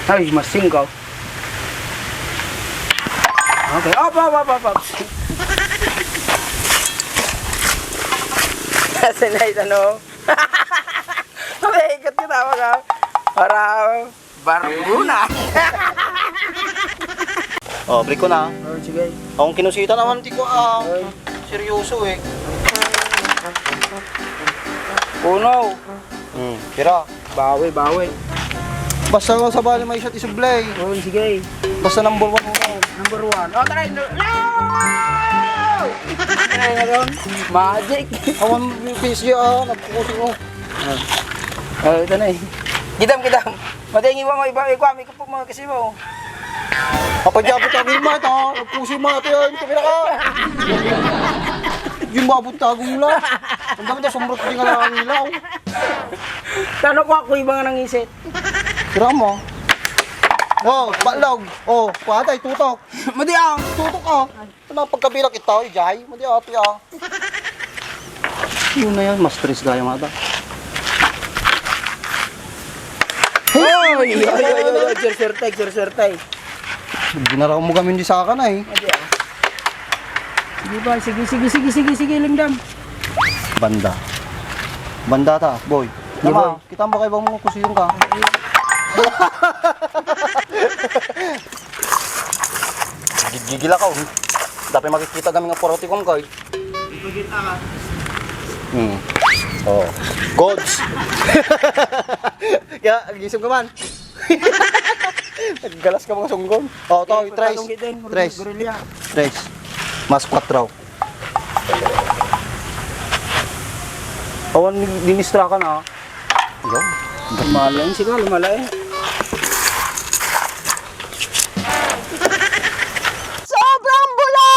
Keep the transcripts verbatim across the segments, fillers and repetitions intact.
Ay, masing ka. Okay, op, op, op, op, op. Kasi na ito, no? Okay, ikat kita, mga. Para, Barbuna. Oh, break ko na. Oh, sige. Akong kinusita naman, ti ko, ah, Ay. Seryoso eh. Uno. Hmm, tira. Bawi, bawi. Basta nga sa bali may isa't isublay. Oh, sige. Basta number one mo na. Number one. Oh, tara, no. No! Ano na ron? Magic. Awan P S G, ah, nagpupusin ko. Ah. Oh, ito na eh. Kitam, kitam. Matengi mo, iba, iba, may Pag mga kasi mo. Apa diabo tabi mo ito? Nagpusi mo ito yun. Tumira ka. Yung mabot tago mo lang. Ang dami na sumrot din nga lang ang ilaw. Tano ko ako iba nga nangisit. Tira mo. Oh, batlog. Oh, kuha tayo, tutok. Madi ah. Tutok ah. Ano ang pagkabilak ito, Jay? Madi ah, ati ah. Yun na yan, mas tres gaya mata. Oy! Oy, oy, oy, oy, jerserte, jerserte. Ginaraw mo kami di sa akin ay. Adi, ah. Di ba? Sige, sige, sige, sige, sige, Lingdam. Banda. Banda ta, boy. Di ba? Tama. Kita mo kayo bang mga kusiyong ka? Gigigil ako. Dapat makikita kami nga puro tikong ko eh. Hmm. Oh. Gods. Kaya, gising ka man. Galas ka mga sunggon. Oh, to, tres. Tres. Tres. Mas kwatro. Awan, dinistra ka na. Lumala yung sigaw, lumala eh. Sobrang bula!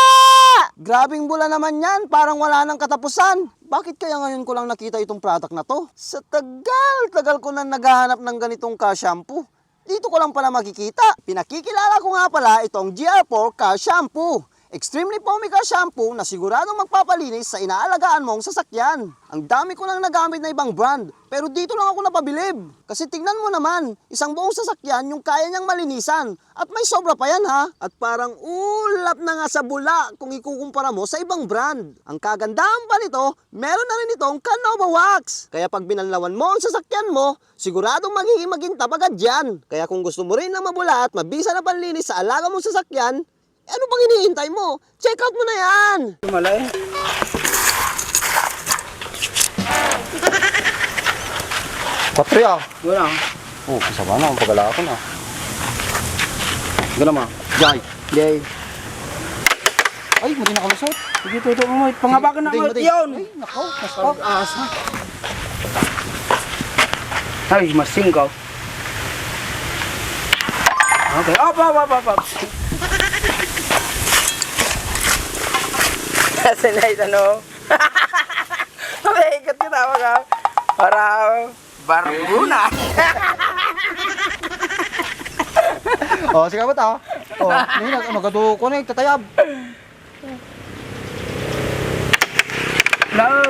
Grabing bula naman yan, parang wala nang katapusan. Bakit kaya ngayon ko lang nakita itong product na to? Sa tagal-tagal ko na naghahanap ng ganitong ka-shampoo. Dito ko lang pala makikita. Pinakikilala ko nga pala itong G R four Ka Shampoo. Extremely foamy ka shampoo na siguradong magpapalinis sa inaalagaan mong sasakyan. Ang dami ko nang nagamit na ibang brand, pero dito lang ako napabilib. Kasi tingnan mo naman, isang buong sasakyan yung kaya niyang malinisan. At may sobra pa yan ha. At parang ulap na nga sa bula kung ikukumpara mo sa ibang brand. Ang kagandahan pa nito, meron na rin itong Canova Wax. Kaya pag binanlawan mo ang sasakyan mo, siguradong magiging makintab agad yan. Kaya kung gusto mo rin ng mabula at mabisa na panlinis sa alaga mong sasakyan, eh, ano pang hinihintay mo? Check out mo na yan! Lumala eh. Patria. Wala. Oh, kasama na, ang pagala ko na. Gana ma. Jai. Jai. Ay, madi na kalusot. Sige, tutok mo, Mike. Pangabakan na, Mike. Yun. Ay, nako, mas pag-asa. Ay, masing ka. Okay, up, up, up, up, up. Kasi na ito, no? Okay, ikat kita, mga. Para, Barbuna. Oh, sige ba ta? Oh, nina, ano, gado ko na, tatayab.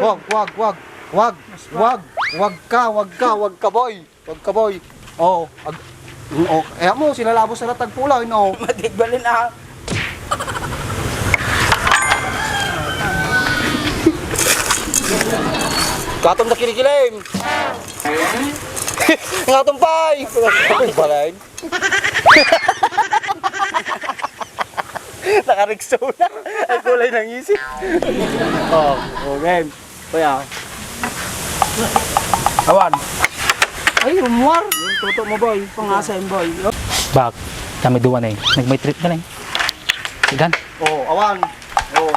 Wag, wag, wag. Wag, wag, wag ka, wag ka, wag ka, boy. Wag ka, boy. Oh, ag, oh, eh mo, sila labos na tagpulaw, no? Matigbalin, ah. Katom na kinikilim. Nga tumpay! Ay, balay. Nakarikso na. Ay, kulay ng isip. Oh, oh, game. Kuya. Awan. Ay, umuar. Yung tuto mo, boy. Pangasa yung boy. Bak, kami duwa na eh. Nagmay trip na lang. Sigan. Oh, awan. Oh.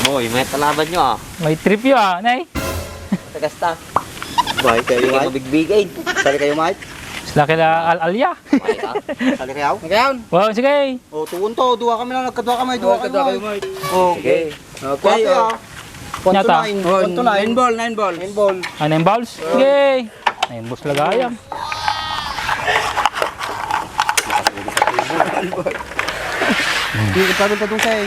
Boy, may talaban nyo ah. May trip yun ah, nay. Tagas ta. Bay kayo, Mike. Mabigbigay. Sali kayo, Mike. Sila kila al-alya. Mike, ah. Sali kayo? Kayon. Wow, sige. Oh, tuon to. Dua kami lang. Nagkadua kami. Dua kayo, Mike. Oh, okay. Okay, ah. One to nine. One to nine. Nine ball, nine balls. Nine ball. Ah, nine balls? Sige. Nine balls lagayam. Hindi ka pagod ka dun, Shay.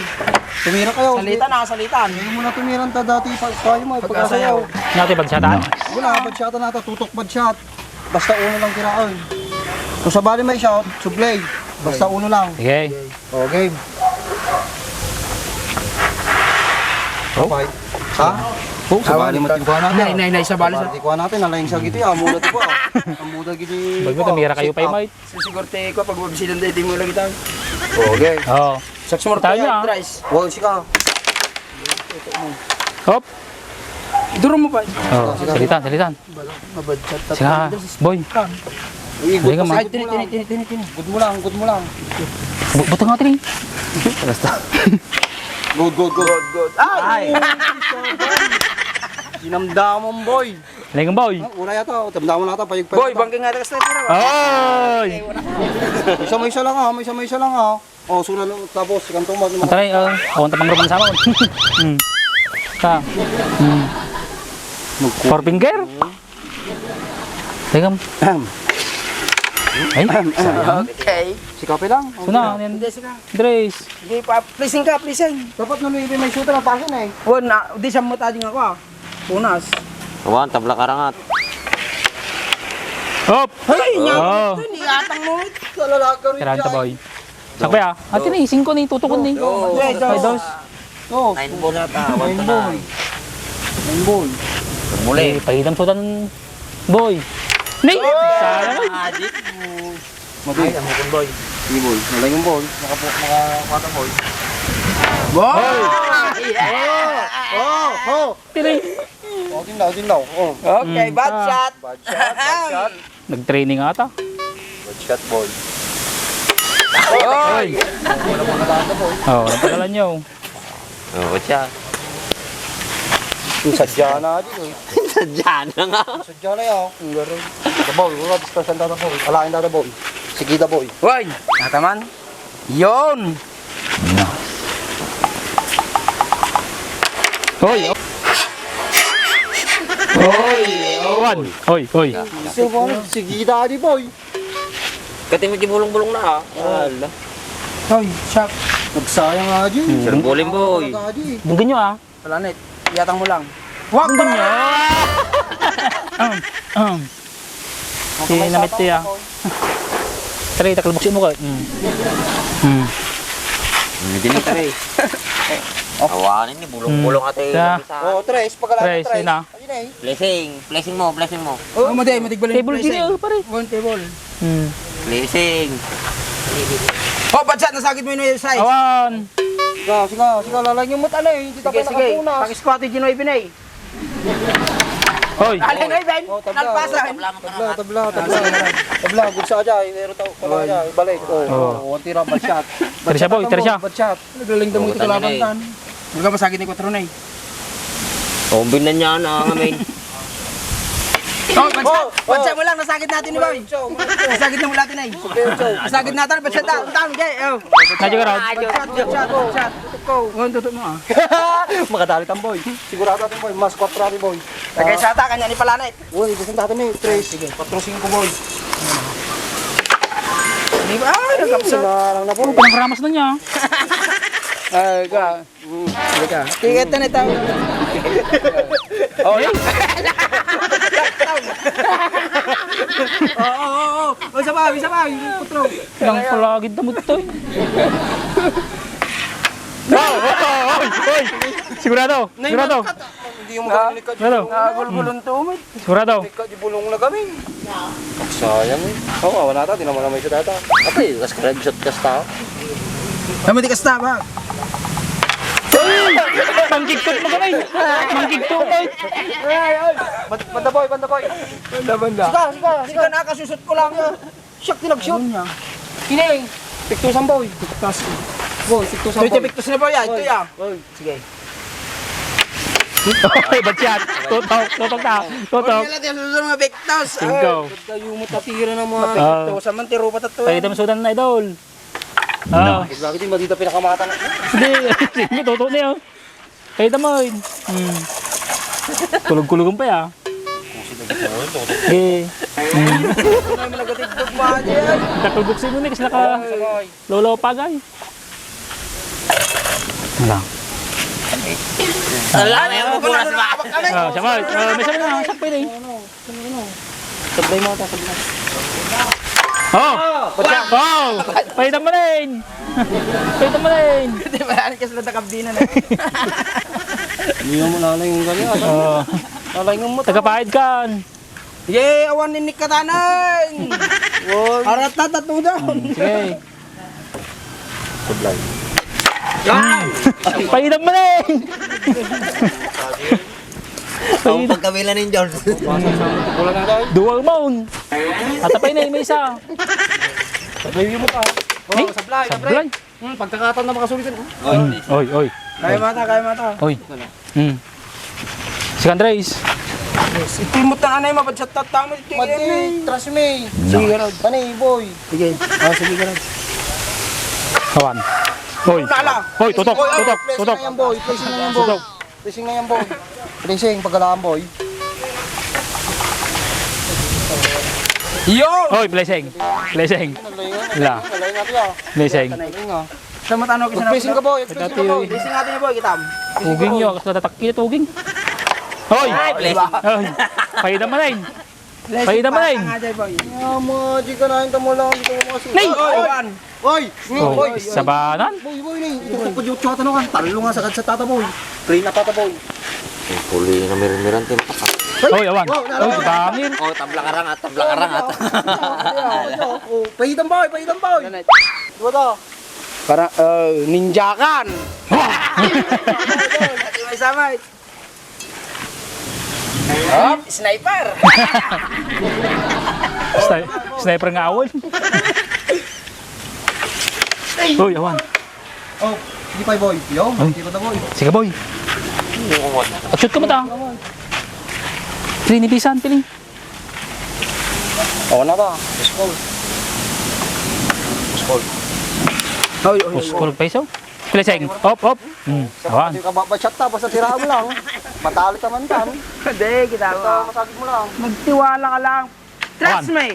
Tumira kayo. Salitan, ah, salitan. Hindi mo na tumiran ta dati pa, tayo mo, pagkasayaw. Pagkasayaw. Nati, badshatan? Wala, badshatan nata, tutok badshot. Basta uno lang kiraon. Kung sabali may shot, sublay. Basta uno lang. Sige. O, game. Oh. Fight. Ha? Oh, sabali mo tikuan natin. Nay, nay, nay, sabali sa. Sabali tikuan natin, alayng sa giti, amo na tikuan. Amo na giti. Bago, tumira kayo pa, mate. Siguro te ko, pag wabsilan da, iti mo lagi tayo. Okay. Oo. Saks mo tayo, ah. Tries. Wow, sika. Hop. Duro mo pa. Oh, salitan, salitan. Bala, mabadjat. Sige, boy. Uy, good. Ay, tini, tini, tini, tini, tini. Good mo lang, good mo lang. Bu-, butang nga, tini. Basta. Good, good, good. Good, good. Ay! Sinamdamon, boy. Lenggang, boy. Ah, wala yata. Tamdamon nata, payag pa. Boy, bangking nga, tagas na, tira. Ay! Isa mo isa lang, ah. May isa mo isa lang, ah. Oh, sura no, tapos, kanto mo, Ang taray, ah, awan tapang roman sa ako. Hmm. Ka. Hmm. Four finger? Teka. Ay, sayang. Okay. Si kape lang. Suna, ano yan? Hindi, sika. Dres. Hindi pa, pleasing ka, pleasing. Dapat nung ibi may shooter, ang pasin eh. Wan, na, di siya matading ako, ah. Punas. Awan, tabla karangat. Hop! Ay, nya, Oh. Ito, niyatang mo. Kalalaga rin Tiranta, boy. Sakbay, ah. Ati ni, singko ni, tutukon ni. Dos. Ay, dos. Dos. Nine ball yata, one to nine. Nine ball. Muli. Eh, pahitam sudan, boy. Ni! Sayang, eh. Adik. Mati. Ay, ang hukon, boy. Sige, boy. Nalay yung ball. Nakapu-, nakakuha ka, boy. Boy! Oh! Oh! Tiri. Oh, din daw, din daw. Oh. Okay, Mm. bad shot. Bad shot, bad shot. Nag-training ata. Bad shot, boy. Oy! Wala pang kalata, boy. Oh, walang pagkalan nyo. Oh, what's up? Sadya na, di, eh. Sadya na nga. Sadya na, yaw. Ang garo. Tabaw, wala, dispersan, tabaw. Alain, tabaw. Sige, tabaw. Why? Nataman? Yon! Hoy! Hoy! Hoy! Hoy! Sige, daddy boy. Kati mo ti bulong-bulong na, ah. Ala. Hoy, shot. Nagsayang nga, di. Sir Buling boy. Dunggan nyo, ah. Wala na, eh. Iyatang mo lang. Wag mo na! Um, um. Sinamit ko, ya. Tara, takal buksi mo ka. Mm. Mm. Hindi na, tara, eh. Awanin ni bulong-bulong ate. Oh, tres, pagkala tres, tres. Yun na. Ayun na, eh. Blessing, blessing mo, blessing mo. Oh, madi, madi, balik. Table din, oh, pare. One table. Hmm. Blessing. Oh, bad shot, nasagit mo yun yung size. Awan. Sige, sige, sige, lalagyan mo tala eh. Hindi tayo nakapuna. Sige, sige. Pakisquat yung Ginoy Binay. Hoy. Alin, oy, Ben? Oh, tabla. Nalpasan. Tabla, tabla, tabla. Tabla, good sa aja. Pero tao, pala aja. Balik. Oh, oh, tira, bad shot. Tira siya, boy, tira siya. Bad shot. Naglaling damo ito kalaban kan. Magkapasagit ni kwatro na eh. Oh, binan niya na ang amin. Oh, bad shot. Oh, oh. Bad shot mo lang, nasagit natin ni Boy. Nasagit na mo natin eh. Nasagit natin, bad shot na. Ang tawag, eh, oh. Nadyo ka, Rod. Bad shot, bad shot, bad shot. Tutok ko. Ngon, tutok mo, ah. Makadali tang, boy. Sigurado natin, boy. Mas kwatro natin, boy. Tagay sa ata, kanya ni Palanay. Uy, gusto natin eh. Tres. Sige. Kwatro singko, boy. Di ba? Ah, nagkapsa. Narang na po. Pinangramas na niya. Ay, ka. Halika. Tiket na nito. Oh, eh? Oo, oo, oo. O, isa pa, isa pa. Yung kutro. Nang palagid na mo to, eh. Oh, oh, oh, oy, oy. Sigurado, sigurado. Hindi yung magkakalikat. Sigurado. Nagulgulong tumit. Sigurado. Ikaw, di bulong na kami. Sayang eh. Oo, wala ta, di naman naman isa tata. Ate, kas ka nag-shot kas ta. Tama, di kasta ba? Manggigtot mo kami. Manggigtot mo. Ay, ay. Banda, banda boy, banda boy. Banda, banda. Sika, sika, sika, nakasusot ko lang. Siyak, tinag-shoot. Ano niya? Kining. Piktusan, boy. Piktas. Boy, piktusan, boy. Piktas na, boy, ah. Ito, ah. Boy. Sige. Ay, bad shot. Tutok, tutok na. Tutok. Huwag nila tayo susunod mga piktas. Cinco. Ay, ba't tayo matatira ng mga piktas? Sa man, tiro pa tatlo. Tayo, tayo masudan na, idol. Ah. Lagi din, madita pinakamata na. Hindi, hindi, tutok na yun. Kaya tama, eh. Hmm. Kulog-kulogan pa, ya. Eh. Hmm. Ano naman nagkatidog mo, Adi, ay? Katubok sino ni, kasi naka lolo pa, guy. Wala. Ala, may oras ba? Ah, siya, boy. Ah, may sabi na, siya pwede. Sablay mo ata, sablay. Oh! Oh! Payda mo rin! Payda mo rin! Di ba, ano kasi lang nakabdi na na? Hindi mo nalay ng ganyan. Oh. Nalay ng mo. Tagapahid ka. Sige, awan ni Nick Katanan! Arat na, tatlo down. Sige. Sablay. Pairam mo na eh! Ang pagkabila ni George. Dual mount. At apay na, may isa. Sablay mo ka. Eh? Oh, sablay, sablay. Sablay. Hmm, pagkakataon na makasulitan. Hmm, oy, oy. Kaya mata, kaya mata. Oy. Hmm. Si Andres. Yes, iti mo ta anay mabadsat tatamo iti. Madi, trust me. Sige, garod. Pani, boy. Sige. Oh, sige, garod. Kawan. Hoy. Nala. Hoy, tutok, tutok, tutok. Blessing na yan, boy. Blessing na yan, boy. Tutok. Blessing na yan, boy. Blessing, pagkalaan, boy. Yo! Hoy, blessing. Blessing. La. Blessing. Sa matano ka sa Blessing ka, boy. Blessing ka, boy. Blessing natin, boy. Kitam. Uging yo, kas natatakit uging. Hoy! Ay, blessing. Hoy! Payda man ay. Blessing. Payda man ay. Nga, boy. Nga mo, di ka na, hinta mo lang, dito mo kasi. Nay! Oy, oy, one. Oy! Oh, oy, sabanan. Boy, boy, ni. Ito ko pa yung tsata no kan. Talo nga sa kadsat tata, boy. Clean up tata, boy. Puli na mirmiran, tin. Hoy, awan. Wow, nalo. Hoy, bangin. Oh, tabla karang at, tabla karang at. Oh, pahitam, boy, pahitam, boy. Dua to. Para, eh, ninjakan. Di may sama, eh. Hop, sniper. Sni-, sniper nga awon. Uy, awan. Oh, sige pa, boy. Yo, ay. Sige pa, boy. Sige, boy. At shoot ka mata. Pili ni Bisan, pili. Oo na ba? Score. Score. Oy, oy, oy. Score pa iso. Blessing. Op, op. Hmm. Awan. Di ka ba, ba-shot ta, basta siraan mo lang. Matalo ka man ka, no? Hindi, kita mo. Basta masagid mo lang. Magtiwala ka lang. Trust me.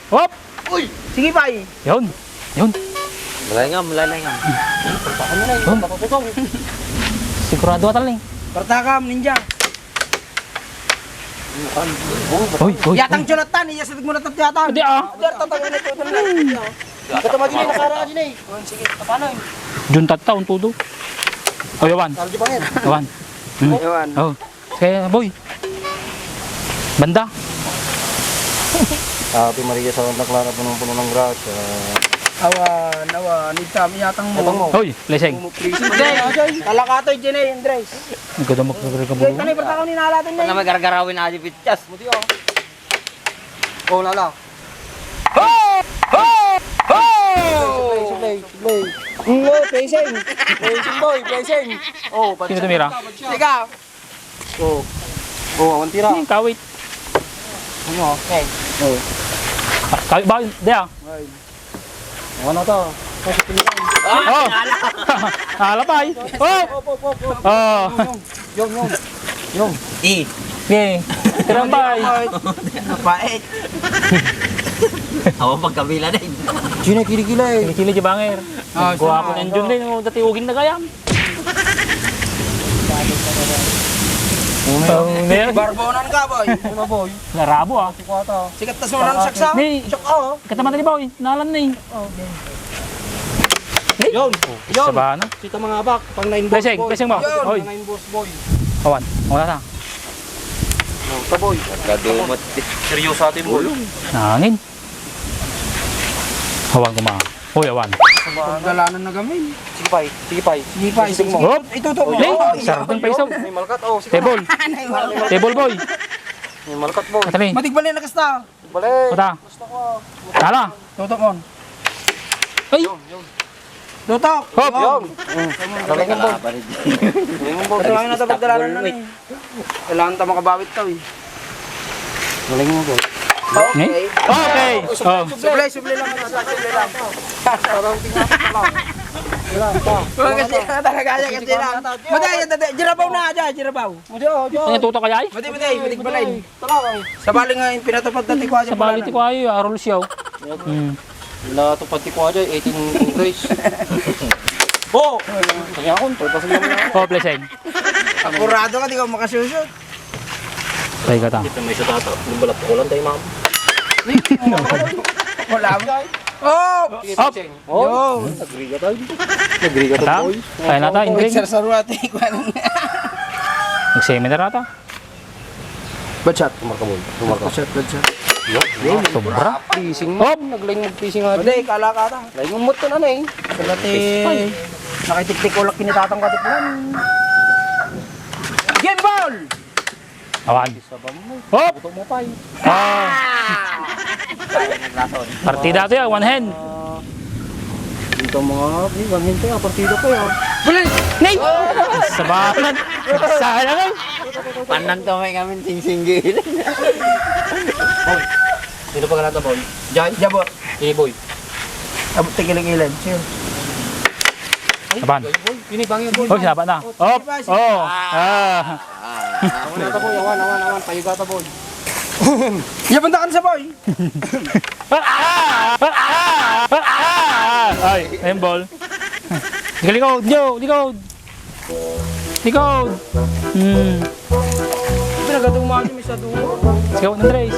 Op. Uy! Sige, pay. Yun. Yun. Malay nga, malay nga. Palpakan mo na, eh. Yun. Papaputong. Sigurado atal ni. Partakam, ninja. Uy, uy, yatang uy. Jonathan, iya sa mo na tatyatan. Hindi, ah. Hindi, tatawin na ito, ito na. Ito, madi na, nakara, din, eh. Sige, paano, eh? Jun tatta, un todo. Oy, awan. Sardi pa, eh. Awan. Hmm. Awan. Oh. Kaya, boy. Banda. Ave Maria, Santa Clara, punong-puno ng grasya. Awan, awan. Itang, iyatang mo. Iyatang mo. Hoy, blessing. Talakatoy, Jenny, Andres. Ang ganda mo, kagari ka mo. Kani, partakam ni nalatan na. Ano may gargarawin na di pitchas? Mo di, oh. Oh, lala. Ho! Ho! Ho! Play, play, play. Mm, oh, blessing. Blessing, boy, blessing. Oh, sino tumira? Teka. Oh. Oh, awan tira. Hmm, kawit. Ano? Okay. Oh. Ah, kawit ba? Di ah. Ay. Ano to? Kasi pilihan. Oh! Alapay! Oh! Op, op, op, op. Oh! Yung, yung, yung. Yung. Eh. Okay. Tirambay. Mapait. Ako pagkabila na eh. Sino kilikila eh? Kilikila di banger. Ah, guwapo sino? Ng Jun din, oh, dati uging na gayam. Oh, ne? Barbonan ka, boy. Ano, boy? Narabo, ah. Kuwata. Sikat tas mo lang saksa. Ni. Siyak, oh. Kataman ni, boy. Nalan ni. Oh, okay. Yun. Yun. Sabahan na. Sita mga abak. Pang nine balls, boy. Blessing, blessing mo. Yun. Oy. Pang nine balls, boy. Awan. Wala na. Oh, ka, boy. Kadumot. Seryoso atin, boy. Nangin. Awan ko ma. Hoy, awan. Pagdalanan na gamin. Sige, pay. Sige, pay. Sige, pay. Sige mo. Hop! Itutok mo. Hey, sarap ng paisaw. May malkat, oh, sige. Table. Table boy. May malkat, boy. Atali. Matigbali na kasta. Balik. Mata. Gusto ko. Tala. Tutok mo. Ay. Yun, yun. Tutok. Hop. Yun. Galing mo, boy. Galing mo, boy. Ito lang yung nasa pagdalanan na ni. Kailangan ta makabawit to, eh. Galing mo, boy. Okay. Okay. Oh. Sublay, sublay lang, sublay lang. Parang tingnan ko lang. Wala pa. Wala kasi talaga siya, kasi lang. Matay, matay, jirabaw na, aja, jirabaw. Matay, oh, Joe. Ano, tutok kaya, eh? Matay, matay, matay, balay. Sabali nga, yung pinatupad na ti Kuya Sabali ti Kuya, ah, rules yaw. Hmm. Pinatupad ti Kuya, eighteen race. Oh! Kanya akong, tol, pasal mo na. Oh, blessing. Akurado ka, di ka makasusot. Patay ka ta. Dito may isa tata. Yung balat ko lang tayo, ma'am. Wala. Oh! Up! Yo! Nagriga tayo. Nagriga tayo, boy. Kaya na tayo, Indring. Sarsaro natin, ikuan. Nag-seminar ata. Bad shot. Tumarka, boy. Tumarka. Bad shot, bad shot. Yo, yo. Sobra. Pising mo. Hop! Naglaing magpising nga. Hindi, kala ka ata. Laing umot ko na na eh. Salati. Nakitiktik ulak kinitatang katiklan. Game ball! Awan. Hop! Puto mo pa eh. Ah! Partida to ya, one hand. Dito mga, eh, one hand to ya, partida to ya. Nay! Sabalan. Sayang eh. Panan to may kami singsinggilan. Boy, sino pa ganito, boy? Jai? Jabot. Ini, boy. Abot, tigiling ilan. Sino? Apan. Boy, ini bangin, boy. Oh, sinapa na. Op. Oh. Ah. Awan na ta, boy. Awan, awan, awan. Payuga ta, boy. Yaban da kan sa, boy. Ay, ayun, ball. Sige, likod, Joe, likod. Likod. Hmm. Pinagaduma niyo, Miss Aduma. Sige, Andres.